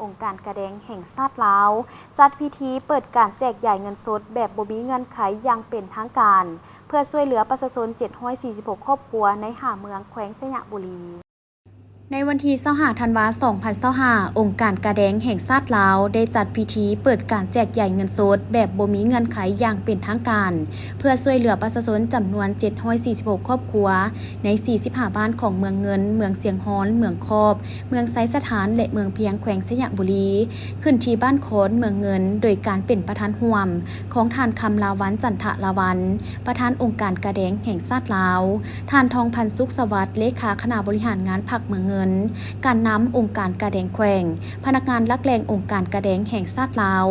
ອົງການກາແດງແຫ່ງຊາດລາວ ຈັດພິທີເປີດການແຈກຢາຍເງິນສົດແບບບໍ່ມີເງື່ອນໄຂຢ່າງເປັນທາງການ ເພື່ອຊ່ວຍເຫຼືອປະຊາຊົນ ເຈັດຮ້ອຍສີ່ສິບຫົກ ຄອບຄົວໃນຫ້າເມືອງແຂວງໄຊຍະບູລີ. ໃນວັນທີ ຊາວຫ້າ ທັນວາ ສອງພັນຊາວຫ້າ ອົງການກາແດງແຫ່ງຊາດລາວ ໄດ້ຈັດພິທີເປີດການແຈກຢາຍເງິນສົດແບບບໍ່ມີເງື່ອນໄຂຢ່າງເປັນທາງການ ເພື່ອຊ່ວຍເຫຼືອປະຊາຊົນຈຳນວນ ເຈັດຮ້ອຍສີ່ສິບຫົກ ຄອບຄົວ ໃນ ສີ່ສິບຫ້າ ບ້ານຂອງເມືອງເງິນ, ເມືອງຊຽງຮອນ, ເມືອງຄອບ, ເມືອງໄຊສະຖານ ແລະ ເມືອງພຽງ ແຂວງໄຊຍະບູລີ, ຂຶ້ນທີ່ບ້ານຄອນ ເມືອງເງິນ ໂດຍການເປັນປະທານຮ່ວມຂອງທ່ານ ຄຳລາວັນ ຈັນທະລາວັນ ປະທານອົງການກາແດງແຫ່ງຊາດລາວ, ທ່ານ ທອງພັນ ສຸກສະຫວັດ ເລຂາຄະນະບໍລິຫານງານພັກເມືອງເງິນ, ການນຳອົງການກາແດງແຂວງ, ພະນັກງານຫຼັກແຫຼ່ງອົງການກາແດງແຫ່ງຊາດລາວ,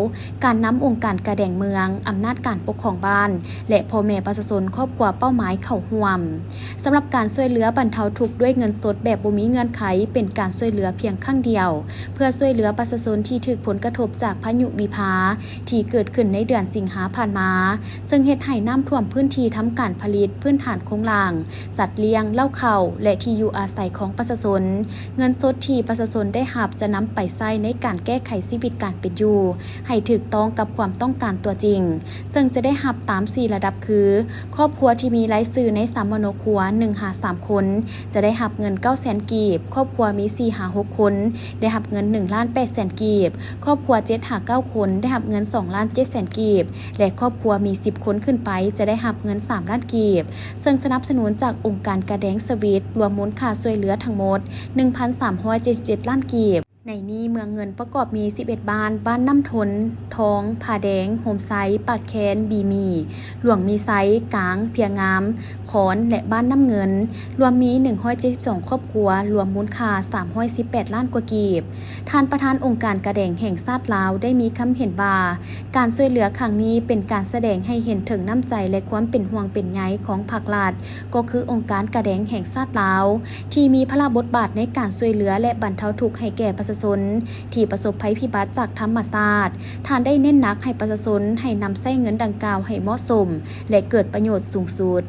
ການນຳອົງການກາແດງເມືອງ, ອຳນາດການປົກຄອງບ້ານ ແລະ ພໍ່ແມ່ປະຊາຊົນຄອບຄົວເປົ້າໝາຍເຂົ້າຮ່ວມ. ສຳລັບການຊ່ວຍເຫຼືອບັນເທົາທຸກດ້ວຍເງິນສົດແບບບໍ່ມີເງື່ອນໄຂ ເປັນການຊ່ວຍເຫຼືອພຽງຄັ້ງດຽວ ເພື່ອຊ່ວຍເຫຼືອປະຊາຊົນທີ່ຖືກຜົນກະທົບຈາກພາຍຸວິພາ ທີ່ເກີດຂຶ້ນໃນເດືອນສິງຫາຜ່ານມາ, ເຊິ່ງເຮັດໃຫ້ນ້ຳຖ້ວມພື້ນທີ່ທຳການຜະລິດ, ພື້ນຖານໂຄງລ່າງ, ສັດລ້ຽງ, ເລົ້າເຂົ້າ ແລະ ທີ່ຢູ່ອາໄສຂອງປະຊາຊົນ. ເງິນສົດທີ່ປະຊາຊົນໄດ້ຮັບຈະນຳໄປໃຊ້ໃນການແກ້ໄຂຊີວິດການເປັນຢູ່ ໃຫ້ຖືກຕ້ອງກັບຄວາມຕ້ອງການຕົວຈິງ, ເຊິ່ງຈະໄດ້ຮັບຕາມ ສີ່ ລະດັບຄື: ຄອບຄົວທີ່ມີລາຍຊື່ໃນສຳມະໂນຄົວ ໜຶ່ງຫາສາມ ຄົນ ຈະໄດ້ຮັບເງິນ ເກົ້າແສນ ກີບ, ຄອບຄົວມີ ສີ່ຫາຫົກ ຄົນ ໄດ້ຮັບເງິນ ໜຶ່ງລ້ານແປດແສນ ກີບ, ຄອບຄົວ ເຈັດຫາເກົ້າ ຄົນ ໄດ້ຮັບເງິນ ສອງລ້ານເຈັດແສນ ກີບ ແລະ ຄອບຄົວມີ ສິບ ຄົນຂຶ້ນໄປ ຈະໄດ້ຮັບເງິນ ສາມລ້ານ ກີບ, ເຊິ່ງສະໜັບສະໜູນຈາກອົງການກາແດງສະວິດ ລວມມູນຄ່າຊ່ວຍເຫຼືອທັງໝົດ ໜຶ່ງພັນສາມຮ້ອຍເຈັດສິບເຈັດ ລ້ານ ກີບ. ໃນນີ້ເມືອງເງິນປະກອບມີ ສິບເອັດ ບ້ານ, ບ້ານນ້ຳທົນ, ທອງ, ຜາແດງ, ໂຮມໄຊ, ປາກແຄນ, ບີໝີ່, ຫຼວງມີໄຊ, ກາງ, ເພຍງາມ, ຄອນ ແລະ ບ້ານນ້ຳເງິນ, ລວມມີ ໜຶ່ງຮ້ອຍເຈັດສິບສອງ ຄອບຄົວ, ລວມມູນຄ່າ ສາມຮ້ອຍສິບແປດ ລ້ານ ກວ່າກີບ. ທ່ານປະທານອົງການກາແດງແຫ່ງຊາດລາວ ໄດ້ມີຄຳເຫັນວ່າ ການຊ່ວຍເຫຼືອຄັ້ງນີ້ເປັນການສະແດງໃຫ້ເຫັນເຖິງນ້ຳໃຈ ແລະ ຄວາມເປັນຫ່ວງເປັນໃຍຂອງພາກລັດ, ກໍຄືອົງການກາແດງແຫ່ງຊາດລາວ ທີ່ມີພາລະບົດບາດໃນການຊ່ວຍເຫຼືອ ແລະ ບັນເທົາທຸກໃຫ້ແກ່ປະຊາຊົນທີ່ປະສົບໄພພິບັດຈາກທຳມະຊາດ. ທ່ານໄດ້ເນັ້ນໜັກໃຫ້ປະຊາຊົນໃຫ້ນຳໃຊ້ເງິນດັ່ງກ່າວໃຫ້ເໝາະສົມ ແລະ ເກີດປະໂຫຍດສູງສຸດ.